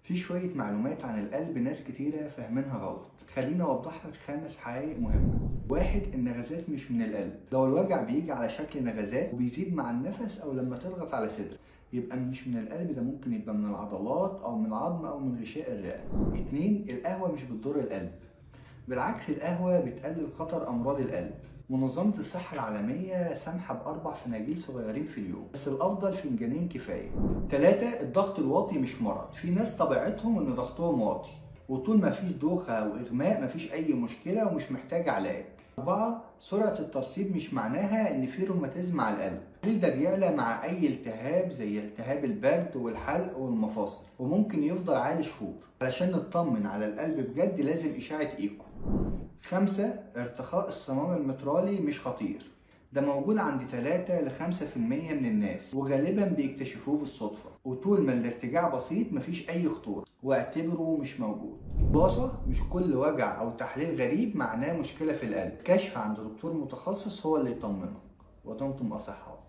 في شوية معلومات عن القلب ناس كتيرة فاهمينها غلط. خليني أوضح لك 5 حقائق مهمة. 1، النغزات مش من القلب. لو الوجع بيجي على شكل نغزات وبيزيد مع النفس أو لما تضغط على صدرك، يبقى مش من القلب، ده ممكن يبقى من العضلات أو من العظم أو من غشاء الرئة. 2، القهوة مش بتضر القلب، بالعكس القهوة بتقلل خطر أمراض القلب. منظمة الصحة العالمية سامحة ب4 فناجيل صغيرين في اليوم، بس الأفضل فنجانين كفاية. 3، الضغط الواطي مش مرض. في ناس طبيعتهم إن ضغطهم واطي، وطول ما فيش دوخة وإغماء مفيش أي مشكلة ومش محتاج علاج. 4، سرعة الترسيب مش معناها إن في روماتيزم على القلب. ده بيعلى مع أي التهاب زي التهاب البرد والحلق والمفاصل، وممكن يفضل عالي شهور. علشان نطمن على القلب بجد لازم إشعة إيكو. 5، ارتخاء الصمام المترالي مش خطير، ده موجود عند 3 ل 5% من الناس، وغالبا بيكتشفوه بالصدفة، وطول ما الارتجاع بسيط مفيش أي خطورة، واعتبره مش موجود. خلاصة، مش كل وجع أو تحليل غريب معناه مشكلة في القلب. كشف عند دكتور متخصص هو اللي يطمنك. ودمتم أصحاء.